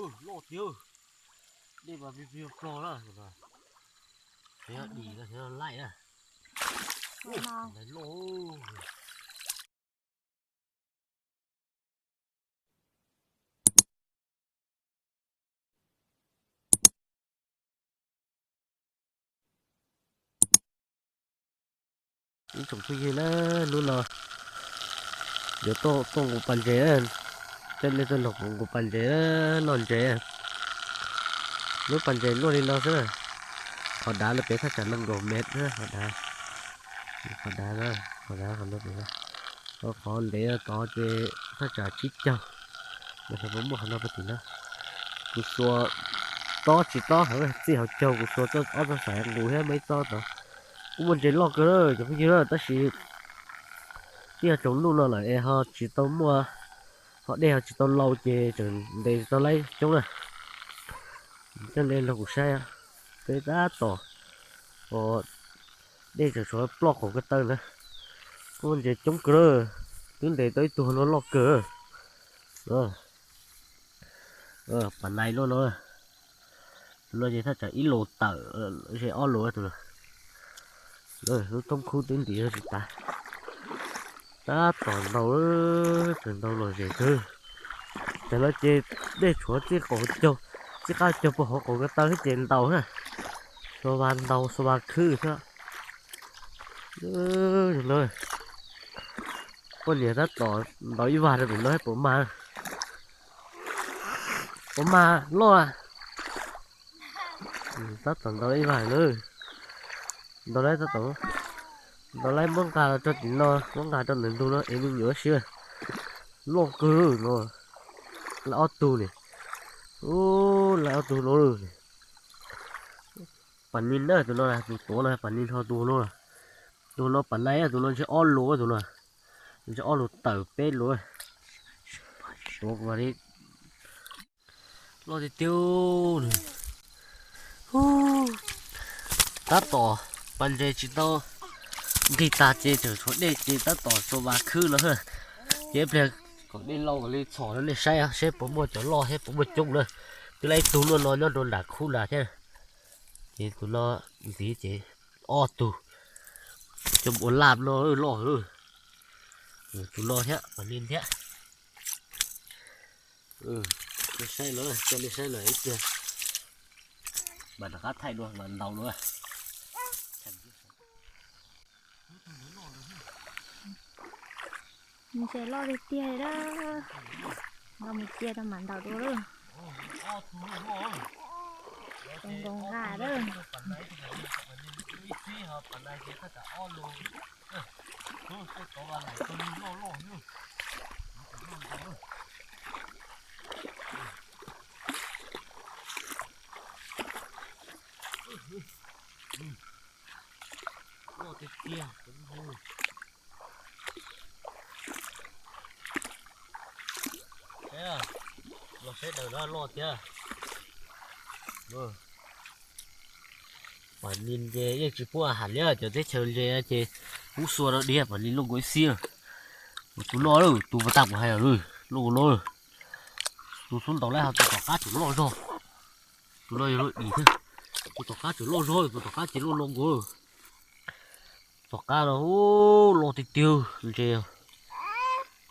Loj tiag. Dej mas plig plig plog na. Xyov yog dim los xyov yog laij na. Loj. Ib tsoom phooj ywg na, hnub no yuav tuaj nqus pas ntses, coj nej tuaj nqus pas ntses, noj ntses. Lub pas ntses luaj li no xwb na. Qhov dav no pem thaj tsam nees nkaum mev, qhov dav, qhov dav, qhov dav, qhov no pem, qhov ntev tod ces thaj tsam tsib caug. Puas muaj qhov no puag tim no. Kuv xuas tob tsis tob heev, txij hauv caug kuv xuas ob txoj xaim nqus thiab muaj ib txoj tod. Kuj muaj ntses loj kawg cov phooj ywg na, tab sis twb yog tsaus ntuj no lawm es ho tsis tau muaj, ho dej ho tsis tau lau ces tseem ntes tsis tau laib coob na. Coj nej nrog kuv saib, peb tab tom, dej tseem tshuav ploj qaum ko taw na. Kuj ntses coob kawg, twb ntes tau ib tug no loj kawg. Pas nais luaj no, tus no ces thaj tsam ib lus tawm, ze ob lus tus no. Lub thoob khub twb ntim tsis tas. Tab tom ntaus, tseem ntaus lom zem kawg. Tam no ces dej tshuav txij qaum caug, txij qab caug puag hauv qaum ko taw thiab ces ntaus na. Xua vas ntaus, xua vas khwb thiab. Poj niam tab tom ntaus ib vag rau pem no puas mag, puas mag loj. Tab tom ntaus ib vag na. Ntaus laib tab tom, ntaus laib muab nqa los rau tim no, muab nqa rau ntawm ntug no es me nyuam siab. Loj kawg no, lawv ob tug ni. Ub, lawv ob tug no. Pas nis na, tus no tus tuav no pas nis, ho tus no, tus no pas nais, tus no ntshe ob lus tus no, ntshe ob lus tawm peb lus. Tuav li loj tiag tiag. Tab tom pas ntses tsis tau nqig tag ces tseem tshuav dej ces tab tom xua vas khwb no. Ces ib pliag kom dej lau kom li txhom rau nej saib seb puas muaj cov loj thiab puas muaj coob na. Twb laib ib tug luaj no nyob rau nram khub nrad thiab. Ces tus no ntxiv ces ob tug, cov ua laj no loj. Tus no thiab, pas nis thiab. Saib lawm, coj nej saib lawm ib pliag. Mas rov qab thaij dua mas ntaus dua. Ntses loj tiag tiag li a. Nqa mus cia tau mam ntaus dua lawm. Nkaus nqa lawm. Loj tiag tiag. Los saib daws no loj tiag. Pas nis ces yeej tsis pub a has li, cov teb chaws ntses ces pub xua rau diav, pas nis luaj nkaus ib xib. Tus no, tus pas tag kuv hais luaj nkaus no. Tus xub ntaus laib ho tus tom qab tseem loj zog. Tus no yog loj dim thiab. Tus tom qab tseem loj zog, tus tom qab ces luaj loj nkaus. Tom qab no loj tiag tiag, ntses,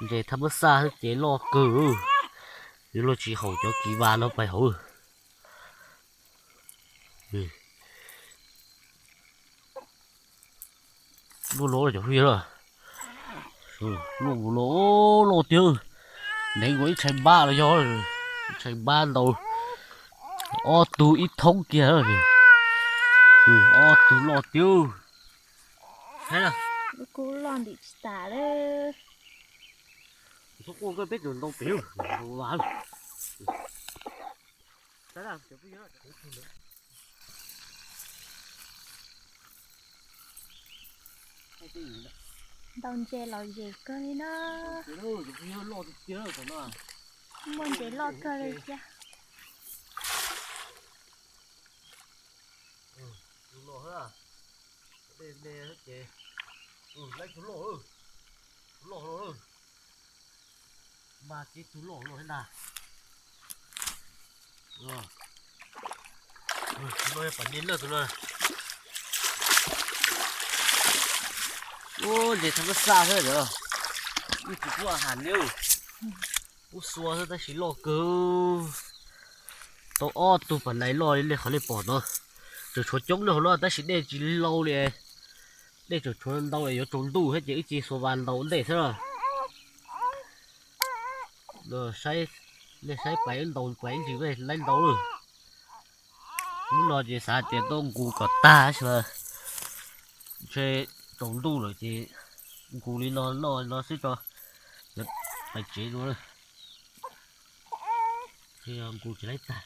ntses thaj mab xaj xwb ces loj kawg. Yuav luag tsis haum cov kiv vas no pais hauv. Luaj no cov phooj ywg, luaj nkaus no, loj tiag. Ntev nkaus ib tshais npab los yog, ib tshais npab ntau. Ob tug ib thoob kiag, ob tug loj tiag. Kuj loj ntim tsis tas li. Txhob quaj, peb tseem ntau pem, ntau vas. Ntaus ntses lom zem kawg li na. Muaj ntses loj kawg li thiab. Mas tib tug loj loj thiab ntag. Tus no yog pam ni na tus no. Ub, ntes thaj pab xaj xwb yog. Ib tug kuj has li, kuj xua xwb tab sis loj kawg. Tau ob tug pam nais loj li nej qhov nej pom no. Tseem tshuav coob li hauv no tab sis dej tsis lau li. Dej tseem tshuav ntau es yuav tsaus ntuj thiab ces wb cia xua vas ntaus ntej xwb. Nej saib pais wb ntaus pais ib ntsis peb laib ntaus lawm. Hnub no ces xav tias tuaj nqus kom tag xwb, ntshe tsaus ntuj lawm ces nqus li no noj li no xwb tso, pais tsev dua. Nqus tsis laib tag.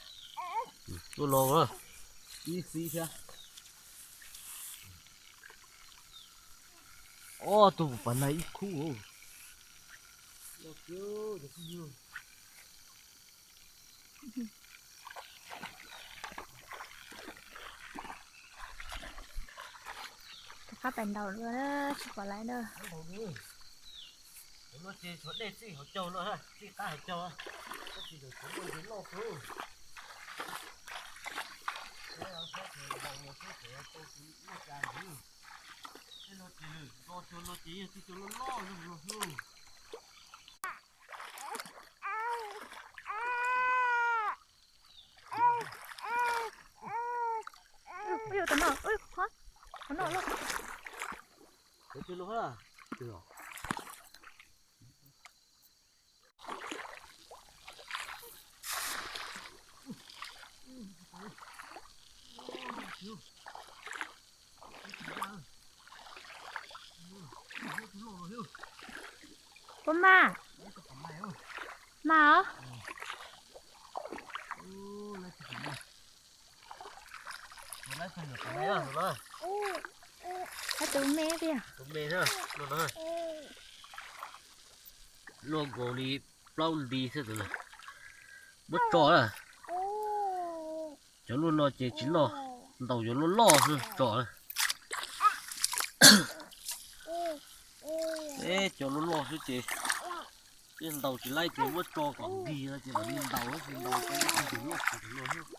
Tuaj los ib xib thiab. Ob tug pam nais ib khub. Rov qab pais ntaus dua, tsis pom lawm na. Tus no ces tshuav dej txij hauv caug no, txij qab hauv caug, tab sis tseem tshuav dej loj kawg. Tej no ces, cov no ces yog tej cov loj loj zoo no xwb. Ub, ub, qhov no, ub, qhov no loj. Puas mag? Mag os. Tus me tiag. Luaj nkaus li plaub nti xwb tus no. Muab tso na. Cov luaj no ces tsis noj, ntaus cov luaj loj xwb tso. Eb, cov luaj loj xwb ces, ces ntaus tsis laib ces muab tso kom nkig no ces mam li ntaus, tab sis ntaus cov luaj loj xwb.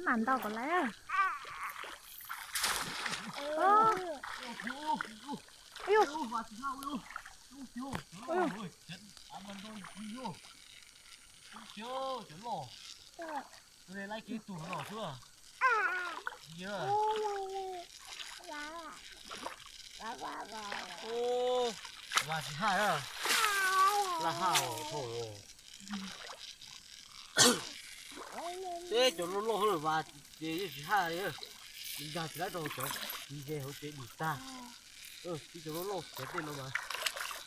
Mam ntaus kom lawm. Vas tsis haj, laj haj os. Teb cov loj loj lawm vas ces yeej tsis haj li. Nkag tsis laib rau cov tsis ze hauv tsev dim tag. Tib cov loj loj cov tej no mas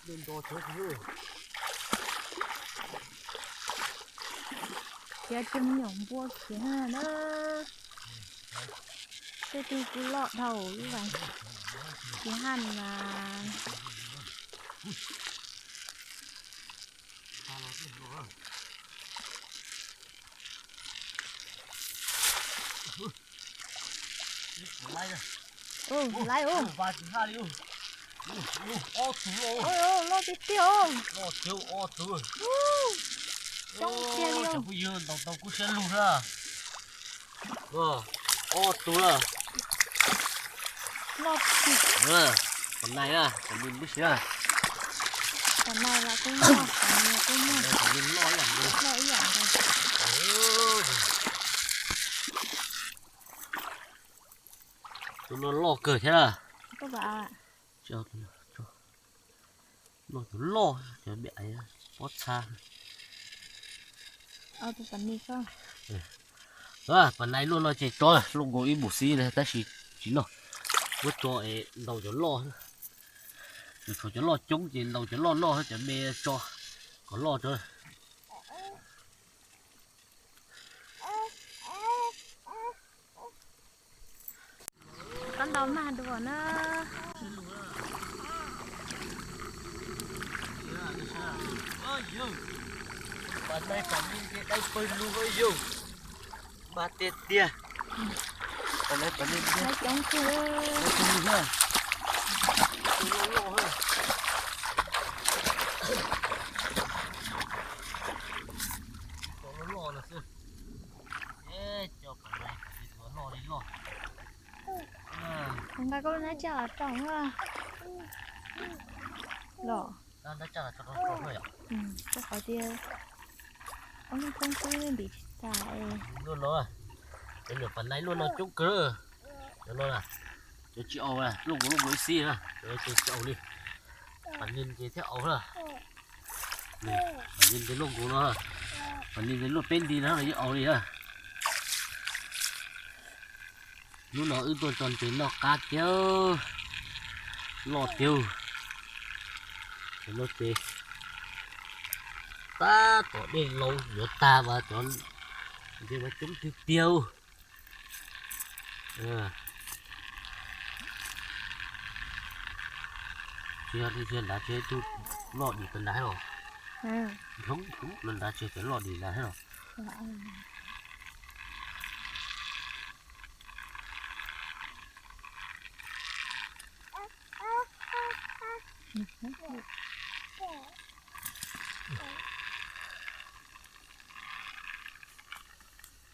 nto nto tsuav xwb. Khiav cov me nyuam npua khiav na. Tej twg kuj loj dhau lub vas tsis haj na. Laiv, laiv, loj tiag tiag. Coob tiag li. Cov phooj ywg, ntaus tau kub siab lug na. Ob tug na. Loj tiag. Pom nais na, pom nais lub siab. Pom nais los kuj muaj, pom nais los kuj muaj. Pom nais loj ib yam nkaus. Loj ib yam nkaus. Tus no loj kawg thiab na. Loj tus loj, cov pob txha. Pom nais luaj no ces tso, luaj nkaus ib npus xib na tab sis tsis noj. Muab tso es ntaus cov loj. Tseem tshuav cov loj coob ces ntaus cov loj noj, cov me tso kom loj tso. Koj ntaus mag dua na. Pas nai pas nij nce dawb pawg lug yog, mas tiag tiag. Pas nai pas nij nce coob kawg. Loj loj xwb. Cov pas nai pas nij loj li loj. Nqa koj lub nab tsaj los rau los. Rau qhov tias ob lub koob xwb ntim tsis tas. Luaj no, cov nyuam pas nai luaj no coob kawg. Cov no, cov tsis aus, luaj nkaus luaj nkaus ib xib na, cov tsis aus li. Pas nij ces thiaj aus na. Pas nij ces luaj nkaus no, pas nij ces luaj peb nti no los yeej aus li na. Hnub no wb tuaj tso ntses noj qab tiag, loj tiag. Cov no ces tab tom dej laus yuav tag mas cov ntses mas coob tiag tiag. Tsis yog li ntawd ces tus loj dim tas nrad los. Nrad ces cov loj dim nrad los.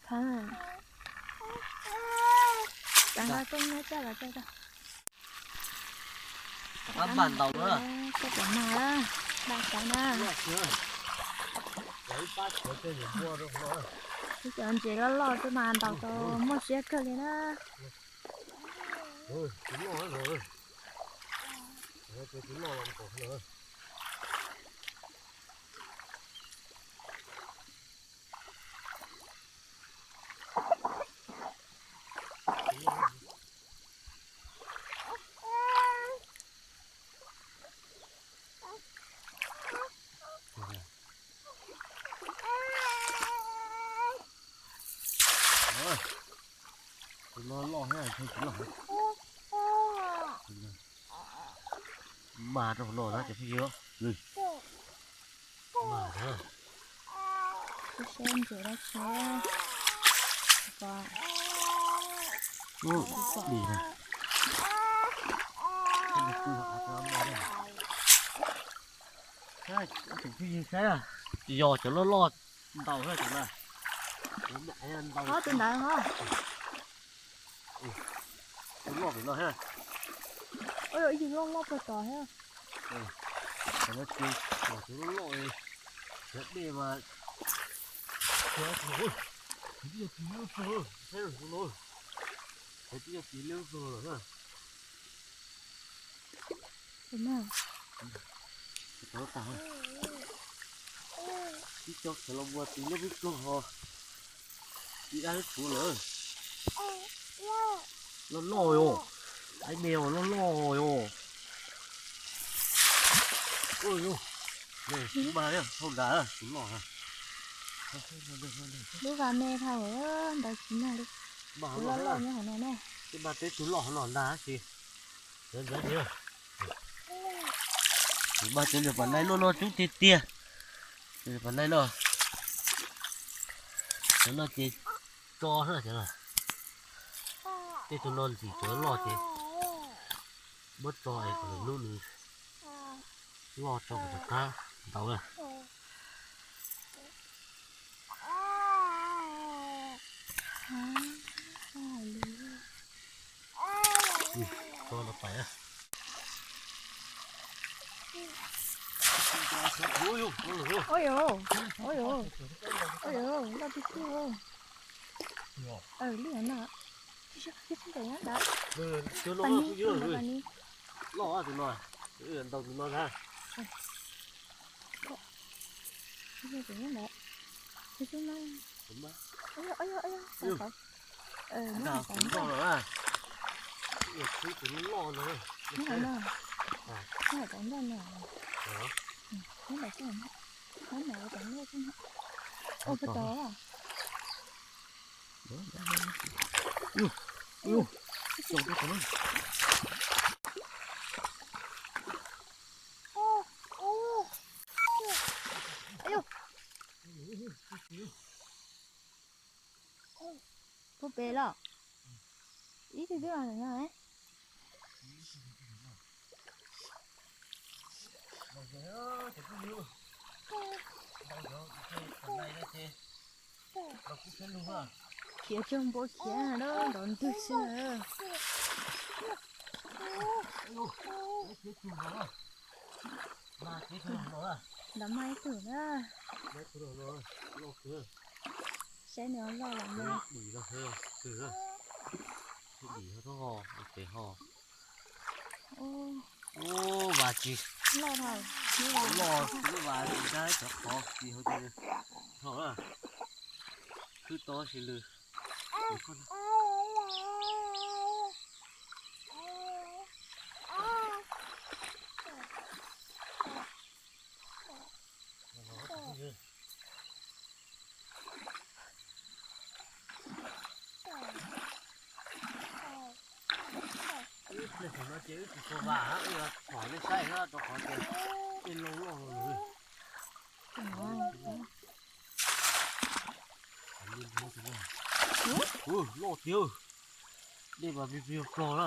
Thaum nqa koj nab tsaj los tso. Pab npaj ntaus na. Koj pom mas npaj tau na. Ib cov ntses loj loj xwb mas ntaus tau muaj siab kawg li na. Tus no loj thiab, tus no mas rau no na cov phooj ywg. Mas na. Saib ntses dab tsi. Ub, dim na. Tus phooj ywg saib, yog cov loj loj ntaus na cov na. Ho tus ntawd ho. Tus loj pem no thiab. Ib tug loj loj puag tod thiab. Cov no ces cov loj loj li, cov dej mas, cov twb yog tis liab txog, saib tus no, cov twb yog tis liab txog lawm na. Ib co sawv los mus tis liab pib txog ho, tis dab tshuav lawm. Loj loj yom, aib me loj loj yom. Mas thauj nrad tus loj. Lub vas me dhau, ntaus tsis mag li. Tus loj loj nyob hauv no na. Mas peb tus loj hauv no ntag sis. Mas cov nyuam pas nai luaj no coob tiag tiag. Cov nyuam pas nai no, cov no ces tso na cov no. Tej tus no ntxim cov loj ces muab tso es kom nws hnub nws loj tso kom rov qab ntaus na. Tso los pais. Ua yuav, ua yuav, ua yuav, loj tiag tiag. Li no, tsis tsis ntev nyob ntawd. Pas ni, pas ni. Loj tus no, ntaus tus no ntag. Tus no, tus no, tus no. Ntaus tus loj no na. Tus loj no. Ua puas tau? Pem los? Ib tug twb los lawm no. Khiav cuag npua khiav na, nrov ntwg xwb na. Nrad mas ib tug na. Saib nws loj los mas. Dim ho, dim ho, tes ho. Ub, vas tsis loj, loj lub vas tsis nrab cov qhov tsis hau ces ho na. Khwb tob si lw. Ib pliag thaum no ces wb tsis tshua vam, wb yuav tsom nej saib rau qhov tias dej loj loj lawm. Loj tiag, dej mas plig plig plog na.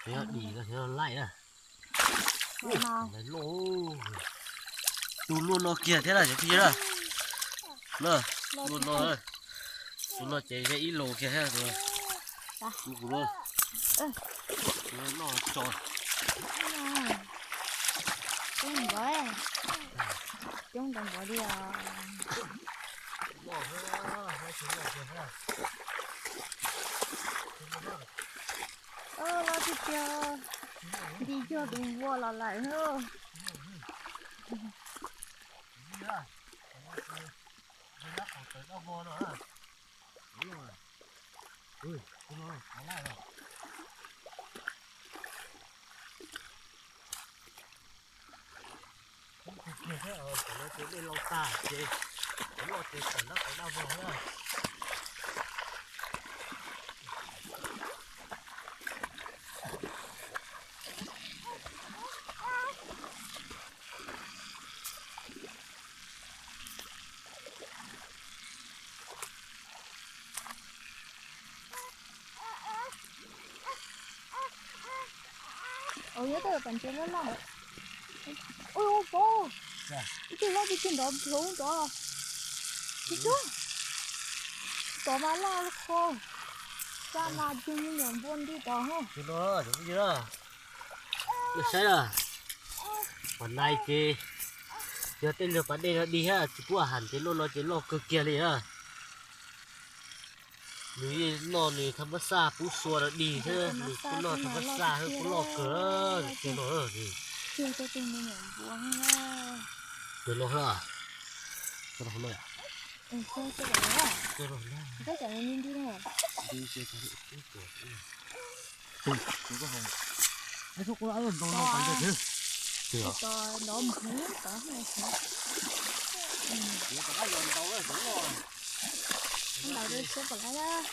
Dim no, dim no laij na. Tus luaj no kiag thiab na cov phooj ywg na. Luaj no, tus no ces yog ib los kiag thiab. Tus kuv luaj, tus no tso. Coob npaum, coob npaum npaum li os. Loj tiag tiag, nti cuag tus npua los lawm na. Tus kiag thiab, thaum no ces dej laus tag ces loj ces tawm nrab qaum daj vog na. Ua nyob tej pas ntses loj loj. Ua, ua, ib tug loj tiag tiag nrov plhuav nrov. Tsis tub, tod mas loj li qhov, xya mas cuag me nyuam npua nti tod. Nej saib na, pas nais ces yog tej niag pas dej no dig thiab tsis pub has ces luaj no ces loj kawg kiag li na. Nws yeej noj nws thaj mab xaj pub sua rau dig thiab, nws kuj noj thaj mab xaj thiab kuj loj kawg tiag no. Nws no, ntaus li siab pom lawm,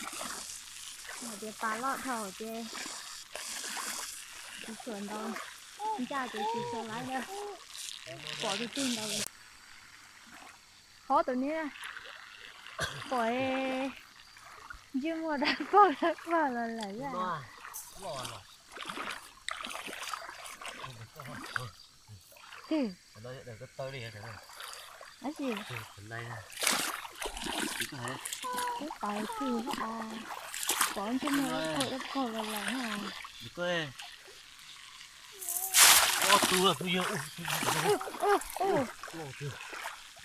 hais tias pas loj dhau ces tsis tshua ntaus, ncaj ces tsis tshua lawm, pom tus twg ntaus. Qhov tus niag pom ntsej muag dawb paug dawb paug los lawm. Twb, twb pais twg a, pom ntsej muag dawb paug dawb paug los lawm na. Ob tug phooj ywg,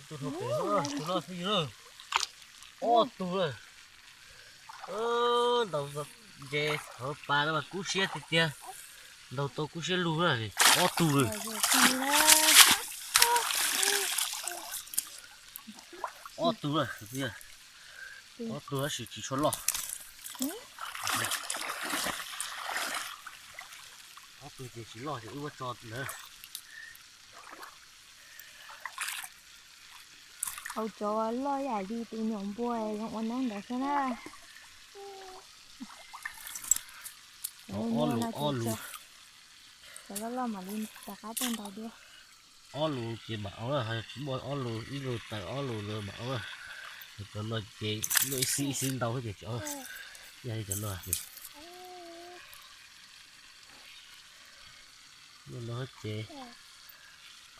tus no phooj ywg, ob tug. Ntaus ntses hauv pas no mas kub siab tiag tiag, ntaus tau kub siab lug na. Ob tug lawm, ob tug lawm, ob tug tab sis tsis tshua loj. Ob tug ces tsis loj ces wb muab tso ntawd. Hauv tsob loj ib yam li tus nyuam npua zoo ua neeb ntawd xwb na. Ob lus, ob lus, cov loj loj mam li rov qab tuaj ntaus dua. Ob lus ces mam ua, tsis muaj ob lus, ib lus tawm ob lus lawm mam ua. Cov no ces luaj ib xib ib xib ntau ces cov, yog li cov no, luaj no ces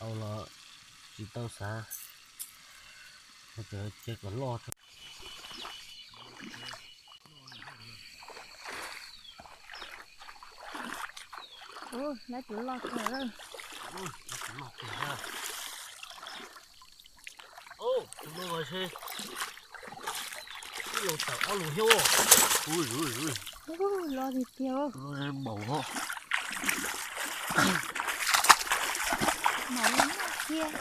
au los tsis tau xav, ces kom loj. Ub, lawv tus loj kawg. Tus no mas ib los tawm ob lus xyoob. Ub, loj tiag tiag. Tus no npaum hos. Npaum li noj kiag.